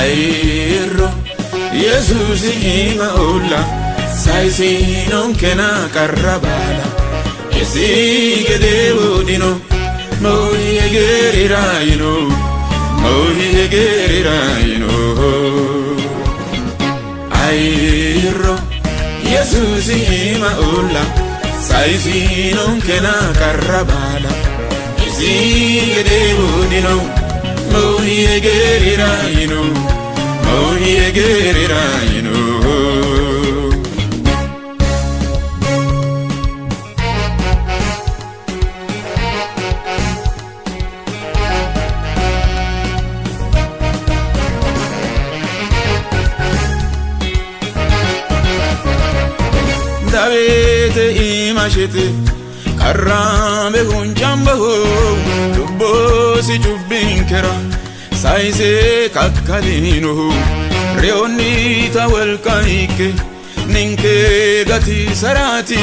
Ayirro Yesuusi iima uulla sayisinonkena qarra baala isi gedee wodhino moohi hegerera yino moohi hegerera yino. Ayirro Yesuusi iima uulla sayisinonkena qarra baala isi gedee wodhino moohi hegerera yino moohi hegerera yino. Daawiti iimashete qarraame hunjambaho lubbosi cubbinkera sayise kakkalinohu reyonnita wolqa ikke ninke gatisaraati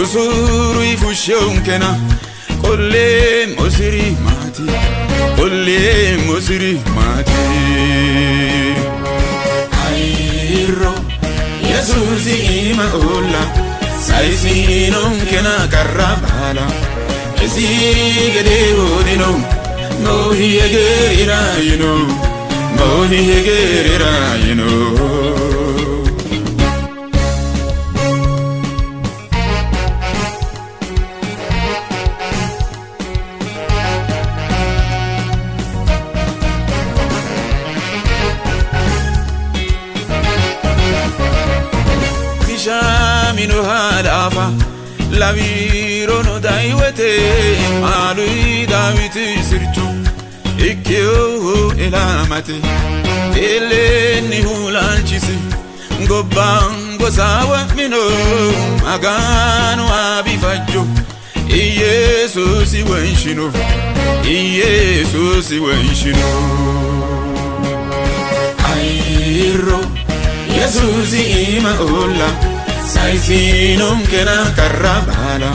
usuruyi fushsheyonkena qolleemmosiri maati qolleemmosiri maati. Ayirro Yesuusi iima uulla sayisinonkena qarra baala isi gedee wodhino moohi hegerera yino moohi hegerera yino. Bishaamino haadhaafa lawirono dayiwete maaluyi daawiti sircho ikkiyohu ilamate eelennihu laalchisi gobban gosa wo'mino Maganu abifajjo Iyesuusi wonshino Iyesuusi wonshino. Ayirro Yesuusi iima uulla sayisinonkena qarra baala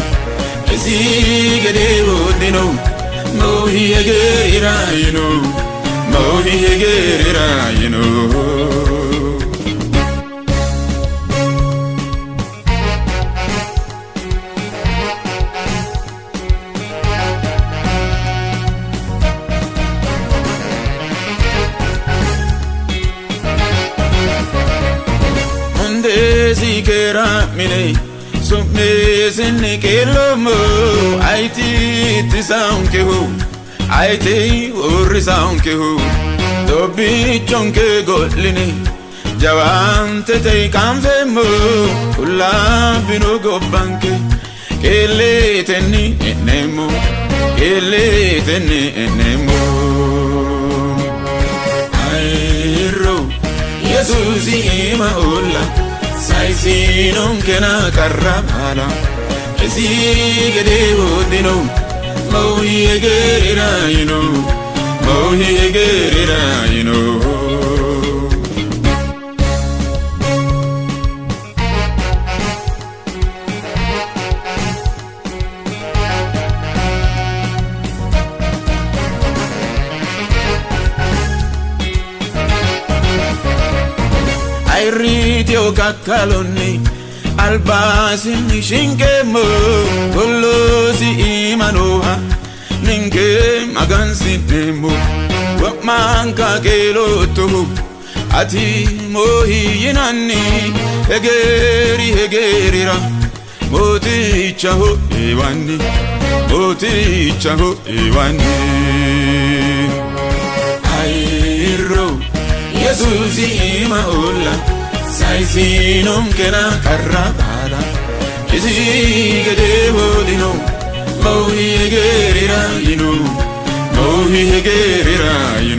isi gedee wodhino moohi hegerera yino moohi hegerera yino. Hundeesi keeraa'mine su'misinni qeelloommo ayti ittisaankehu ayti uurrisaankehu dobbichonke go'line jawaantete qaanfeemmo qullaabbino gobbanke qeelletenni e'neemmo qeelletenni e'neemmo. Ayirro Yesuusi iima uulla sayisinonkena qarra baala isi gedee wodhino moohi hegerera yino moohi hegerera yino. Ayirritiyo kakkalonni albaasinni shinqeemmo gollosi iima nooha ninke magansi'neemmo wo'manka qeeloottohu ati moohi yinanni hegeri hegerira mootichaho eewanni mootichaho eewanni. Ayirro Yesuusi iima uulla sayisinonkena qarra baala isi gedee wodhino moohi hegerera yino moohi hegerera yino.